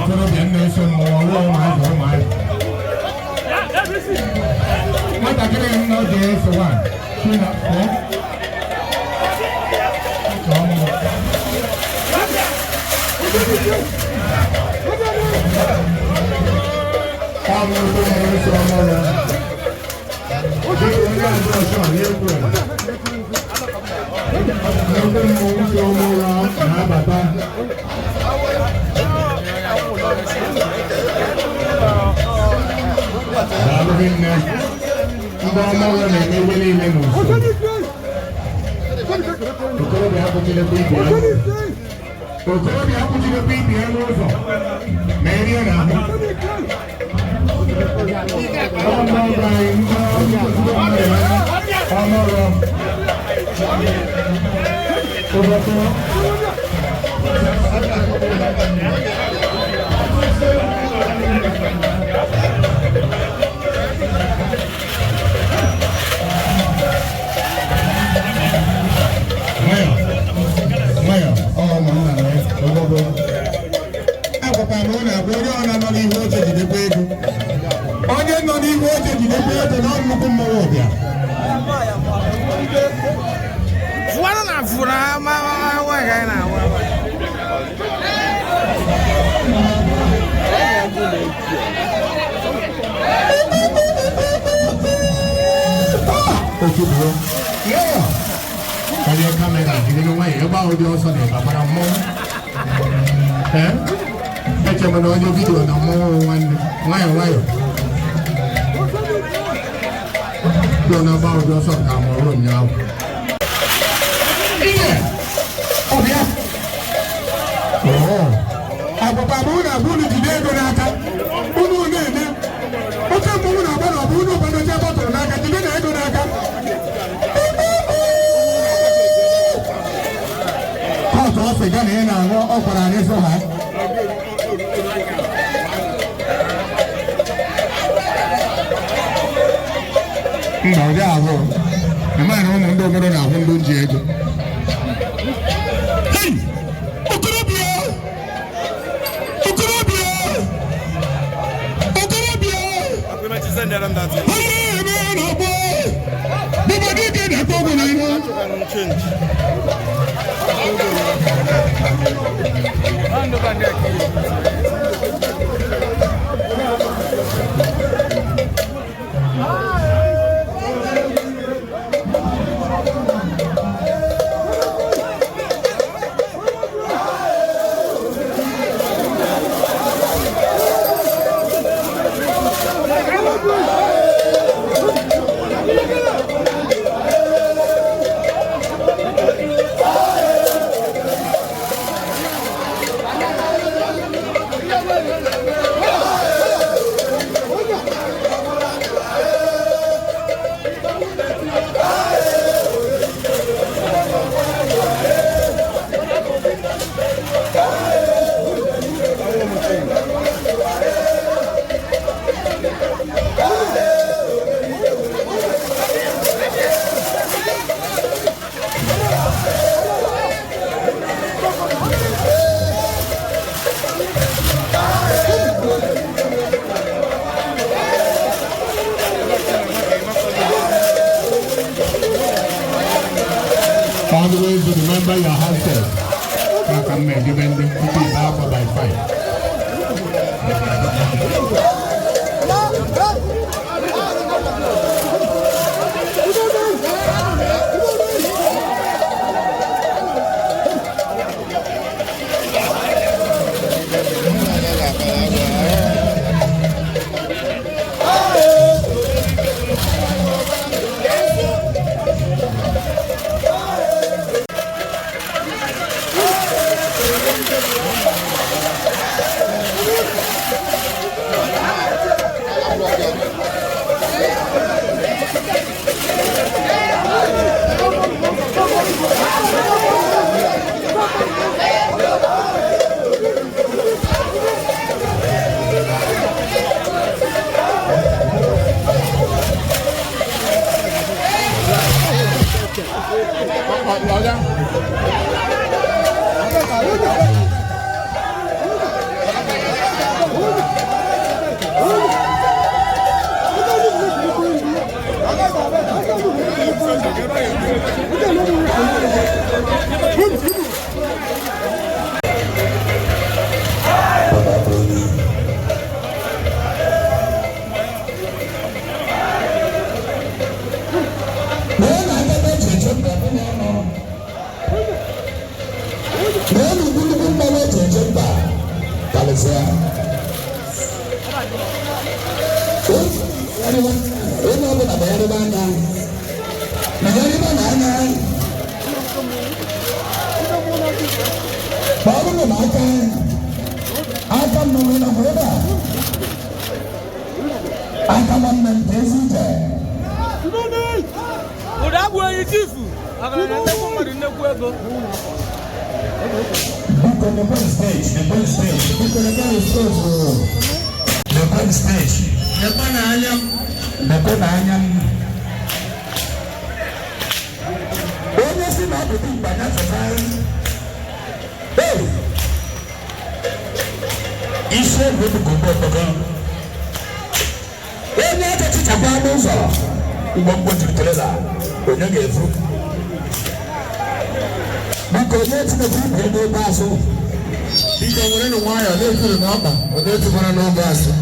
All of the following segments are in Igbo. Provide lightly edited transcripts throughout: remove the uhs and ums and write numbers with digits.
Okorobịa na-eso mmụọ ruo ụmụazị ụmụazị. Nwatakịrị nọ dị eso 1, 2 na 4. Nke ọmụmụ. Ọ bụ nnukwu mmụọ nsọ ọmụrụ. Dịka onye azụ ọchọ na-ekwu nnukwu mmụọ nsọ ọmụrụ na-abata. Daalụ nne. Ndị ọmụrụ na-eme ihe niile n'usoro. Okorobịa akwụchilekwa ibe ya. Okorobịa akwụchilekwa ibe ya n'ụzọ. Ma erie n'ahụ. Ọmụrụ anyị ndị ọmụrụ. Ụbọchị nwayọ nwayọ ọ ụmụnna na ogogo agwakwara m ụlọ agwa onye ọ na-anọ n'ihu oche jidekwa ego, onye nọ n'ihu oche jidekwa ego na nnukwu mmọnwụ ọbịa. Fụwanụ na fụ na ma ma nwaanyị ka anyị na-awa. Otubuo onye kamera jiri nwayọ ebe ahụ dị ọsọ na ịbabara mmọnwụ. Ee, eche m na onye vidiyo na mmọnwụ nwanne nwayọ nwayọ dị na ebe ahụ dị ọsọ ka mụrụ ụnyaahụ. Ihe ọbịa agwakwa m unu agwa unu jide ego n'aka unu na-eme oke mmọnwụ na-agba na ọ bụ unu gbadoche bọtụlụ n'aka jide na ego n'aka. Kọtụ ọ sị ga na ị na-aṅụ ọ gwara anyị sụ ha. Mba, ụdị ahụ ịmaghị na ụmụ ndị obodo na-ahụ ndị nji ego. Hey! Okorobịa! Okorobịa! Okorobịa! Onye ebe a na-akpọ Bụba dike na-akpọ ọgwụ na ihe. Change. Always remember your handset. Maka mma edebe ndị tupu ibe akwa by 5. Ọga. Karịsịa onye ọbụla megharịba anya, megharịba na anya, kpọrọ m aka aka mmanwụ nọ ebe a, aka nwanne m ka ezi ije. Ụda abụ enyi chifu ọgaranya nnekwu mmadụ nnekwu ego. Biko nekwe stage, nekwe stage, biko nekwe stage o. Nekwe stage. Nekwe n'anya m. Nekwe n'anya m. Onye si na ọ bụ dimkpa ya feta. Hey! Isi egwu bụ gogo okpoko. Onye aka chichakwa n'ụzọ. Mgbọmgbọ juru trailer. Onye ga-efu? Biko onye tinekwu ibe n'ebe azụ. Biko were nwayọọ na-ekwuru n'ọkpa, ọ na-etukwara n'oge azụ.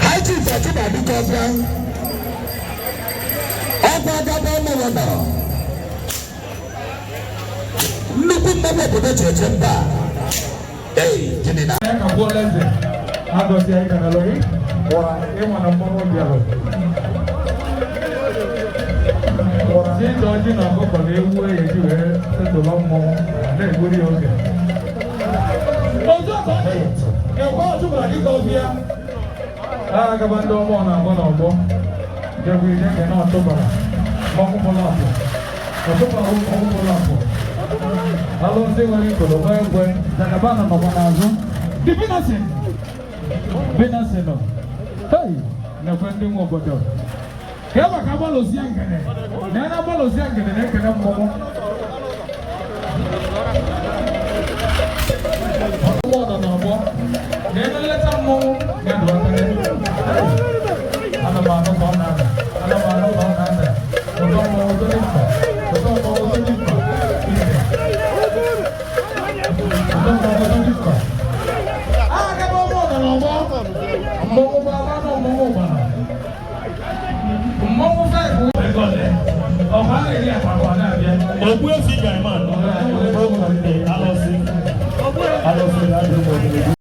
High Chief Ọtụba biko bịa. Ọkwa gaba ọmụrụ nọ. Nnukwu mmanwụ obodo ji eje mba. Ee, gịnị na? Ya ka gwuola eze agọzi anyị kana lori wara ịnwa na mmanwụ bịara si ịchọ ọjị na ọkụkọ na ewu eji wee setụlọ mmọnwụ na-egburi ya oge. Otu ọkọ dị ekwe ọchụkwara dịka ọbịa a agaba ndị ọmụọ na-agba n'ọgbọ jegwu ije kene ọtụbara mmanwụ pụrụ apụ, ọtụbara mmanwụ pụrụ apụ, alụsị nwere ikolo nwa egwe jagabana nọkwa n'azụ dị binasin binasin nọ. Hei, nekwe ndị nwe obodo ka ebe ka agbalụzie ngene na ya na-agbalụzie ngene na-ekene mmọnwụ ọgbọ nọ n'ọgbọ na ebe nleta mmọnwụ ya dụ aka. Ana m anụ ka ọ na-ada, ana m anụ ka ọ na-ada ụtọ mmọnwụ dị mkpa, ụtọ mmọnwụ dị mkpa, ụtọ mmọnwụ dị mkpa. Agaba ọmọ nọ n'ọgbọ mmọnwụ bụ ala na mmọnwụ gbara mmọnwụ faịfụ ọkwa a na-eri akwa akwa na-abịa. Ogbuefi ga-eme anọ. Alụsị. Alụsị ga-adị ụmụ ogologo.